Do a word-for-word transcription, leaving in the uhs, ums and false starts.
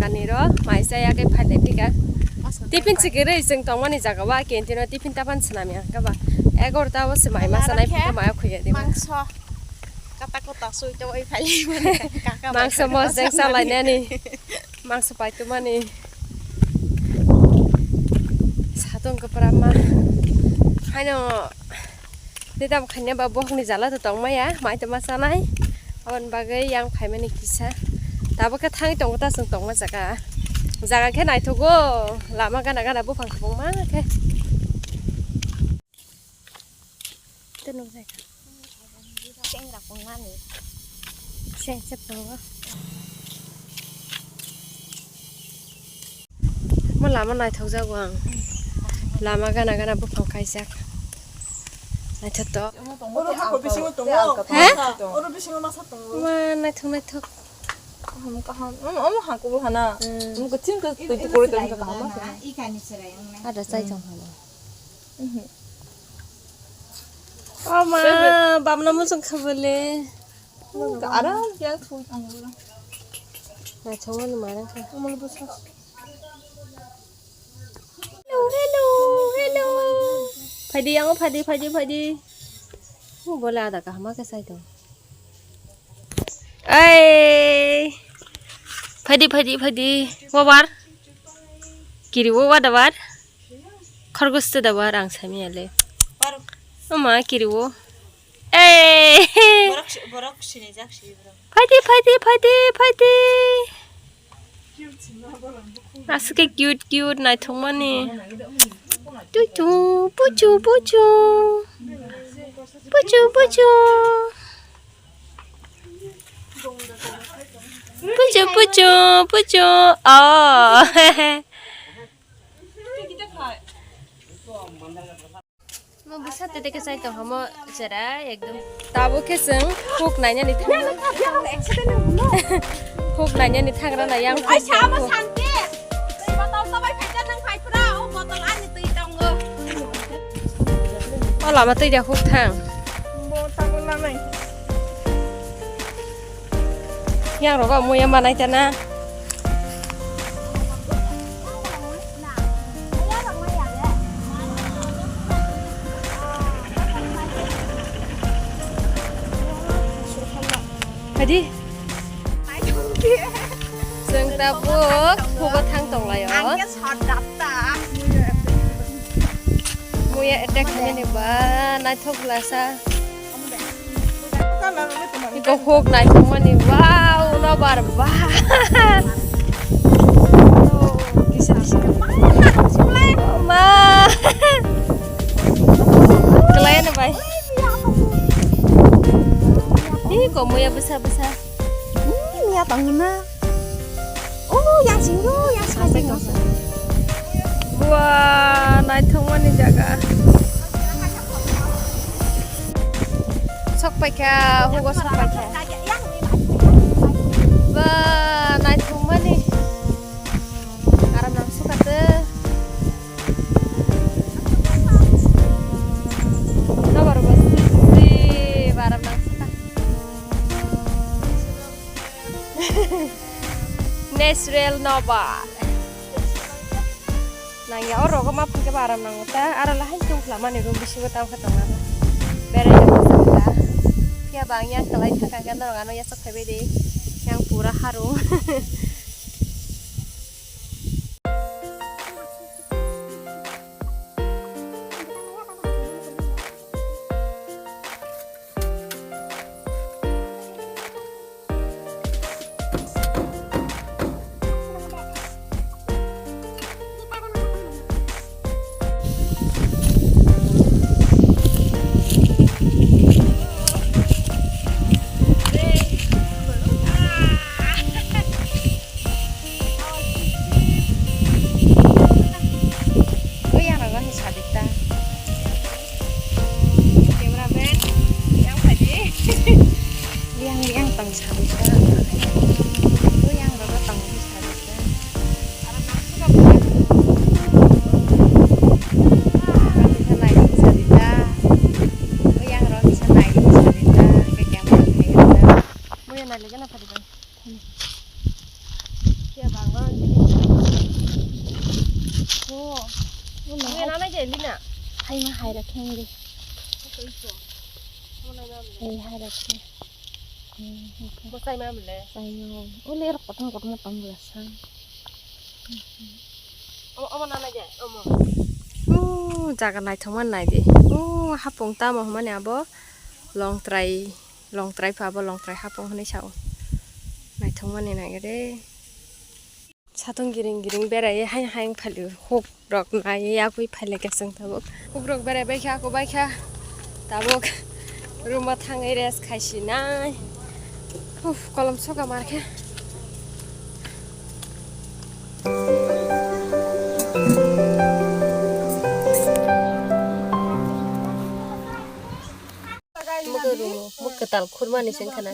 Ani ro, mai chaya khe phailai phika. Tiffin sikirwi chwng tongmani jaga o, canteen o tiffin tapan swnam ya khe ba. Egarota o se mai ma chanai phika, mai o khuya di. Mangso. Kata kota sui to oi phai mani kaka bai. Mangso mos deng chalainani. Mangso paitumani. Satung kwprama. Haino. Tei tamo khaina ba bohokni jala to tongmaya, mai tongma chanai. Aboni bagwi yang phaimani kisa. Tabuk khe thangwi tongo ta chwng tongma jaga. Jaga khe naithogo, lama gana gana buphang kwbangma khe. Tei nukjai kha. Seng se pungo. Mo lama naithok jago ang. Lama gana gana buphang kaijak. Naithok to. Oro hako bisingo tongo. He? Oro bisingo masa tongo. Ma naithok naithok. Kaham kaham. Omo, omo hako bo hana. Hmm. Omo kuching ka twi tukuri tong ka kaham. Ada chai tong hana. Mhm. Oma, bamna muchung khabole. Aram kya thui tong. Naithok mani marang kha. Hello, hello, hello. Phaidi, yang phaidi, phaidi, phaidi. Oh, bola ada kaham khe sai tong. Ai. Phaidi, phaidi, phaidi. Wabar. Kiri wo wadabar. Khorgos te dabar ang sami ale. Oma kiri wo. Ei. Borok si-, borok sinijak si borok. Phaidi, phaidi, phaidi, phaidi. Aswk khe cute, cute naithokmani. Tuchu, puchu, puchu. Puchu, puchu. Puchu, puchu, puchu. Oh. Mo bwsa tete khe chai tong hamo chera ekdom. Tabuk khe chwng huk nainani thangra. Huk nainani thangra na yang. Ai, sama santi. Botol to bai phaikha nang phai phra, o botol ani twi tongo. O lama twi da huk thang. Bo tabuk nanai. Yang rogo muya manai tana. Hadi. Chwng tabuk hugo thang tonglaio. Ang khe sor dapta. Muya attack hwnwi ba naithok glasa. Iko huk naithokmani, wow, nobar, bah. Oh, kisa, kisa. Ma. Kelai na bai. Iko muya bwsa bwsa. Hmm, ya tong na. Oh, yang sing yo, yang sing yo. Bua, naithokmani jaga. Sok paikha, hugo sok paikha. Ba, naithokmani. Aram nang sukate. Nobar bo sisi, aram nang suka. Natural nobar. Nangya o rogo ma phangke ba aram nango ta, aro lahai tong khlamani room bisingo tang kha tong ano. Berai tong kha ta. Phiya ba ang yang kalai thang kha norok ano yasok phaibai de. Yang pura harung. Hai ma hai rakhe ngi. Hai hai rakhe. Bo chai ma mle. Chai no. Ule rok kotom kotom tong bwla sang. Omo, omo nana jai, omo. Ooh, jaga naithokma nai di. Ooh, hapung tamo hwnmani abo longtrai, longtrai pha abo longtrai hapung hwnwi sao. Naithokmani nai de. Satung giring giring berai hai hai phali huk rok nai yakui phali keseng tabuk. Huk rok berai baikha, ako baikha. Tabuk room o thangwi rest khai sinai. Uf, kolom soka markhe. Muka room o, muka tal khurmani sengkhana.